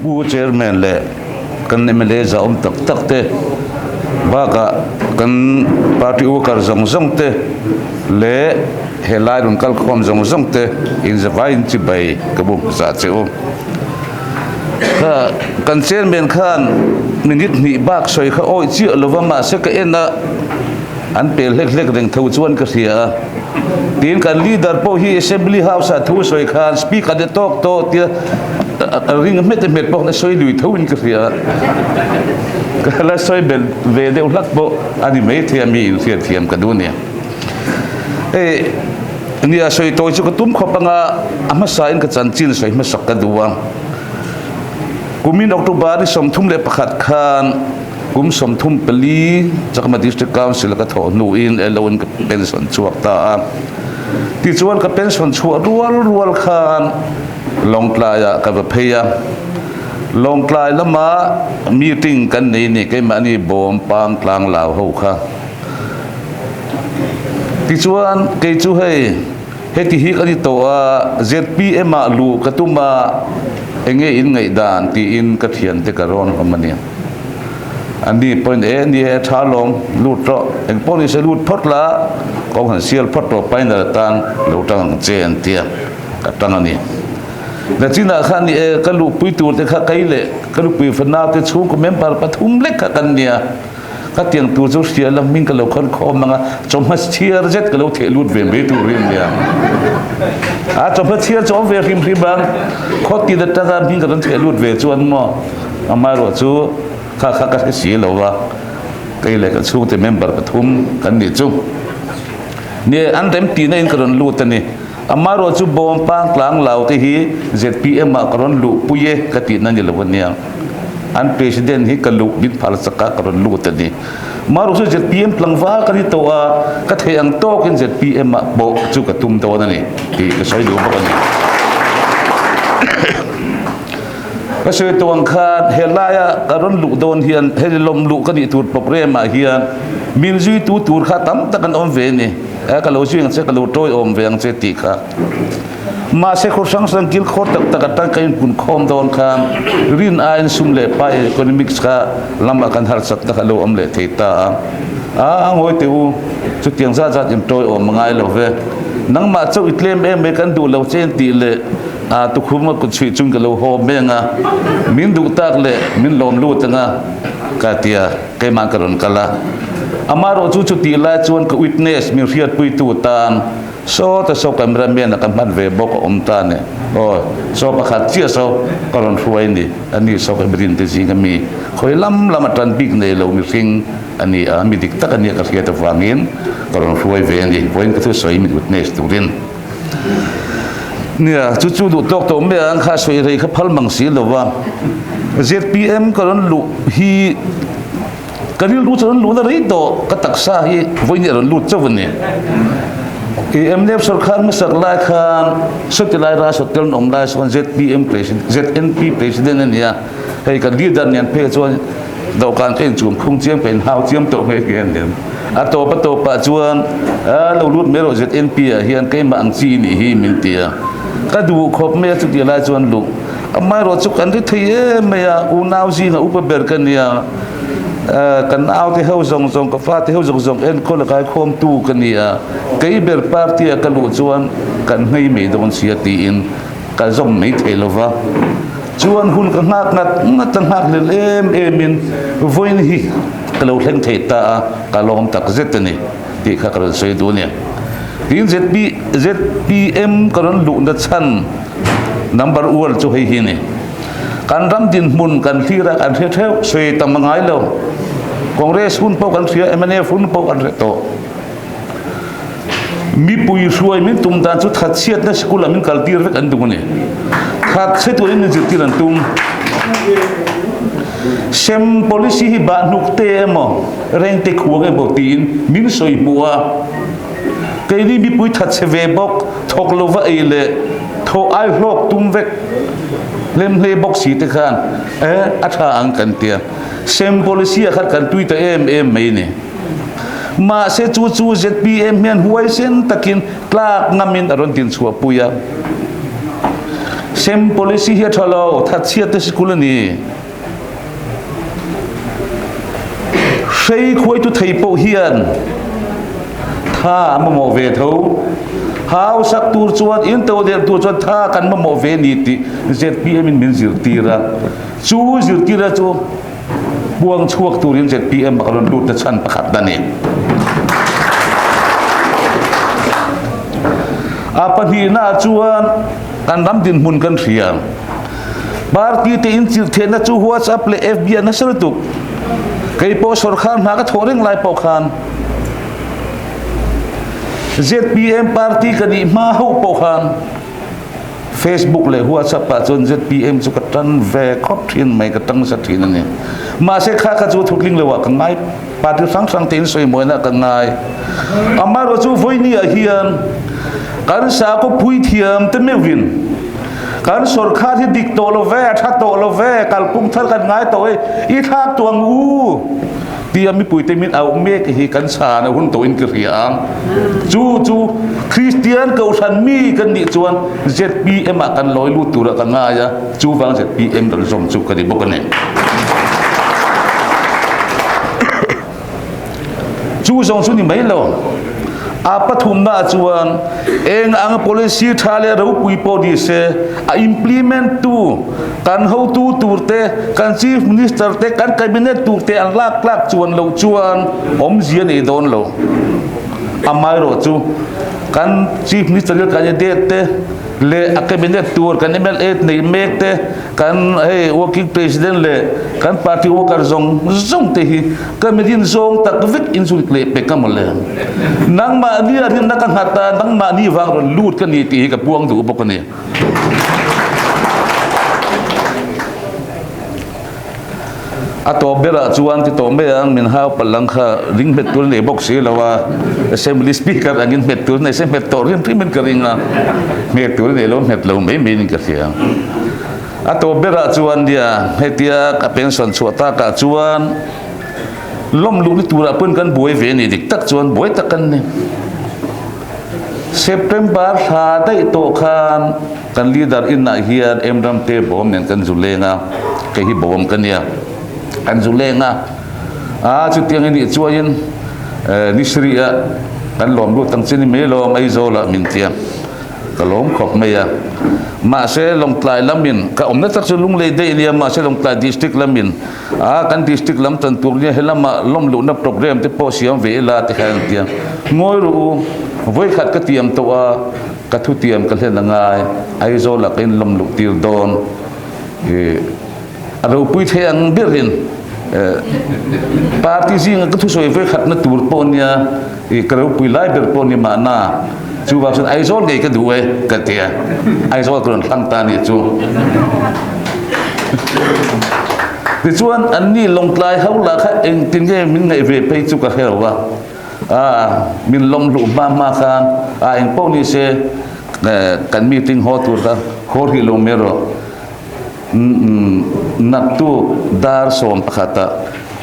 Pu Chairman leh kan mla za awm tak tak te bakah kan party worker zawng zawng te leh helai rawn kal khawm zawng zawng te inzavai in chibai ka bu hmasa che u. Kha kan chairman khan minute hnih bak sawi kha awih chiah lova mahse ka en a an pel hlek hlek reng tho chuan ka hria a. Tin kan leader pawh hi assembly house ah thu sawi khan speaker te tawk tawh tia a ring hmet hmet pawh khan a sawi lui tho in ka hria a. Ka la sawi belh ve deuh hlak pawh a ni maithei a mi inhriat thiam ka duh nia. Hei nia sawi tawi chu ka tum khawp anga a hmasa in ka chanchin sawi hmasak ka duh a. Kumin October ni 31 khan kum 34 Chakma District Council a ka thawh hnuin LO in ka pension chhuak ta a. Tichuan ka pension chhuah rual rual khan Lawngtlai ah ka va phei a. Lawngtlai lama meeting kan nei ni keimahni bawm pang tlang lau ho kha. Tichuan kei chu hei heti hi ka ni tawh a, zpm ah luh ka tum a, enge in ngaihdan tiin ka thiante ka rawn hlawm a ni. Ani pawhin e ni e tha lawm lut rawh, engpawh ni se lut phawt la, kawng han sial phawt rawh final atan lo tang ang che an ti a, ka tang a ni. Nachinah khan ni e ka luhpui tur te kha kei leh ka lupui fanau te chhungkaw member pathum lek kha kan nia. Ka tiang tur chu hria lam hming ka lo khawn khawm ang a, chawhma chhiar zet ka lo theh lut ve mai tur hi a nia. A chawhma chhiar chu awm ve hrim hrim ang, khaw tin atanga hming ka rawn theh lut ve chuan maw amaherawh chu kha kha ka hre si lo va, kei leh ka chhungte member pathum kan nih chu. Nia an rem tihna in ka rawn lut a ni. Amaherawh chu bawm pang tlang lau te hi zpm ah ka rawn luh pui e ka tihna ni lo a nia. An president hi ka luh min phal chak a ka rawn lut a ni. Amaherawh chu zpm tlangval ka ni tawh a, ka theih ang tawkin zpm ah pawh chu ka tum dawn a ni tih ka sawi duh bawk a ni. Ka sawi tawh ang khan helaia ka rawn luh dawn hian hei lawm luh ka nih tur programme ah hian min zuitu tur kha tam tak an awm ve a ni. E ka lo zui ang che, ka lo tawi awm ve ang che tih kha. Mahse khaw hrang hrang kil khawr tak tak atang ka inpun khawm dawn khan rin aiin sum leh pai economics kha lamah kan harsat na kha lo awm leh thei ta a. A ngawi teh u, chutiang zat zat in tawi awm a ngai lo ve. Nangmah chauh i tlem em mai kan duh lo che in tih leh a tukhum a kut chhuih chung ka lo haw meng a, min duh tak leh min lawm lut ang a ka ti a. Keimah ka rawn kal a, amaherawh chu chutih lai chuan ka witness min hriatpuitu tan sawta saw camera man a ka hman ve bawk a awm ta ni. Aw, saw pakhat chiah saw ka rawn hruai ni, a ni saw ka rin te zing ami khawi lam lam a tan bik nei lo mihring a ni a, mi dik tak a nia ka hriat avangin ka rawn hruai ve a ni, vawiin ka thusawi min witness turin. Nia, chu chu duh tawk tawh mai ang kha sawi rei kha phal mang si lo va. Zpm ka rawn luh hi ka rilru chu rawn luhna rei tawh, ka taksa hi vawiin a rawn lut chauh a ni. I mnf sawrkar hmasak lai khan sawtilai ras hotel an awm lai sawn zpm president ZNP president a ni a, hei kan leader nen phei chuan Dawhkan ka inchum phung chiam ka inhau chiam tawh mai nghe an lem. A tawp a tawpah chuan a lo lut mai rawh ZNP ah hian keimah ang chi i nih hi min ti a. Ka duh khawp mai a chutiang lai chuan luh. Amaherawh chu kan ri thei em mai a, unau zinga upa ber ka nia, kan naute ho zawng zawng ka fate ho zawng zawng enkawl a kaikhawmtu ka ni a, kei ber party ah ka luh chuan kan nghei mai dawn sia tiin ka zawm mai thei lo va. Chuan hun ka nghak ngat ngat a nghak hlel em em in vawiin hi ka lo thleng thei ta a, ka lawm tak zet a ni tih kha ka rawn sawi duh a ni. Tin ZP zpm ka rawn luhna chhan number ual chu hei hi a ni. Kan ram dinhmun kan thlir a kan hre theuh sawi tam a ngai lo. Congress hun pawh kan hria mnf hun pawh kan hre tawh. Mipui hruai min tum dan chu thatchhiatna sikul ah min kal tir vek an duh a ni. Thatchhe turin min zirtir an tum. Sem policy hi bah hnuk te emaw, reng te khuang emaw tiin min sawi hmuh a. Keini mipui thatchhe ve bawk, thawk lova ei leh thawh ai hlawk tum vek hlemhle bawk si te khan e a tha ang kan tia. Sem policy ah khan kan tui ta em em mai ni. Mahse chu chu zpm hian huaisen takin tlak ngamin a rawn din chhuah pui a. Sem policy hi a tha lo, thatchhiat te sikul a ni. Hrei khuaitu thei pawh hian tha a mamawh ve tho. Hausak tur chuan, in to der tur chuan tha kan mamawh ve ni tih zpm in min zirtir a. Chu zirtirna chu puang chhuak turin zpm a rawn lut na chhan pakhat a ni. A pahnihna chuan kan ram dinhmun kan hria. Party te in chilh theihna chu WhatsApp leh FB a nasa lutuk. Kei pawh sawrkar hna ka thawh reng lai pawh khan zpm party ka nih hma hauh pawh khan Facebook leh WhatsApp ah chuan zpm chu ka tan ve khawp thin mai, ka tang nasa thin a ni. Mahse kha kha chu thutling lo ah ka ngai, party hrang hrang te in sawi mawina ah ka ngai. Amaherawh chu vawiini ah hian kan sakhaw puithiam te meuhin kan sawrkhar hi dik tawh lo ve, a tha tawh lo ve, kalpung thar kan ngai tawh e, i thlak tuah ang u. Tia mipuite min auh mek hi kan chhan a hun tawhin ka hria a. Chu chu Kristian Kohhran mi kan nih chuan zpm ah kan lawi lut turah ka ngai a, chuvang zpm rawn zawm chu ka ni bawk a ni. Chu zawng chu ni mai lo. A pathumna ah chuan eng ang policy tha leh ropui pawh ni se a implement tu kan hotu tur te, kan Chief Minister te, kan Cabinet tur te an lak tlak chuan loh chuan awmzia nei dawn lo. Amaherawh chu kan Chief Minister leh candidate te leh a Cabinet tur kan mla nei mek te, kan hei Working President leh kan party worker zawng zawng te hi ka mirin zawng tak vek in chu leh pek a mawle. Nangmahni a rinna ka nghat a, nangmahni vang rawn lut ka ni tih hi ka puang duh bawk a ni. A tawp berah chuan ti tawh mai ang min hau palh ang kha ring hmet tur nei bawk si lo a, Assembly Speaker angin hmet tur nei se hmet tawh rim hrimin ka ring a, hmet tur nei lo hmet lo mai maiin ka hria. A tawp berah chuan nia hetia ka pension chhuah takah chuan lawm luh ni turah pawhin kan buai ve a ni dik tak chuan buai tak kan ni. September thla daih tawh khan kan leader inah hian Emramte bawm nen kan zu leng a, kei hi bawm ka nia, kan zu leng a, a chutiang i nih chuain ni sarih-ah kan lawm lut ang che ni mai lawm Aizawlah min tia. Ka lawm khawp mai a. Mahse Lawngtlai lamin, ka awmna tak chu Lunglei daih nia, mahse Lawngtlai District lamin a kan District lam tan tur nia helama lawm luhna program te pawh siam ve ila ti khan an ti a. Ngawi rawh u, vawikhat ka tiam tawh a, ka thutiam ka hlen a ngai, Aizawl ah ka in lawm luh tir dawn. A ropui thei ang berin party zinga ka thusawi vekhatna tur pawh nia ka ropui lai ber pawh ni mahna chuvang chuan Aizawl ngei ka duh e ka ti a, Aizawl ka rawn hlang ta anih chu. Tichuan anni Lawngtlai ho lah kha engtin nge min ngaih ve phei chu ka hre lo va, min lawm hluh hma hma khan a engpawh ni se kan meeting haw tur kha haw hrih lo mai rawh. Naktuk dar 11ah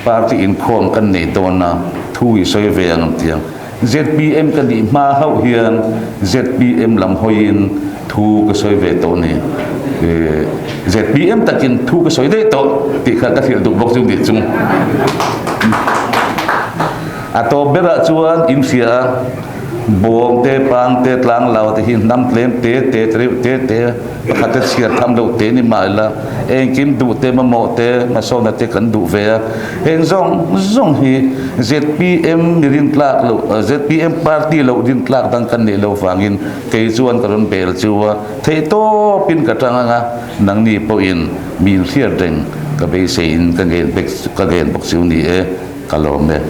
party inkhawm kan nei dawn a, thu i sawi ve ang an ti ang. Zpm ka nih hma hauh hian zpm lam hawiin thu ka sawi ve tawh a ni. Zpm takin thu ka sawi daih tawh tih kha ka hrilh duh bawk chu nih chung. A tawp berah chuan inhria a. Bawm te, pang te, tlang lau te hi hnam tlem te te, te reuh te te, pakhat te chhiar tham deuh te ni mah ila, engkim duh te, mamawh te, hmasawnna te kan duh ve a. Heng zawng zawng hi zpm mi rintlak loh, zpm party loh rintlak dang kan neih lo vangin kei chuan ka rawn bel chu a, theihtawpin ka tang ang a, nangni pawhin mi inhriat reng ka beiseiin ka ngen bawk chu ni e, ka lawm e.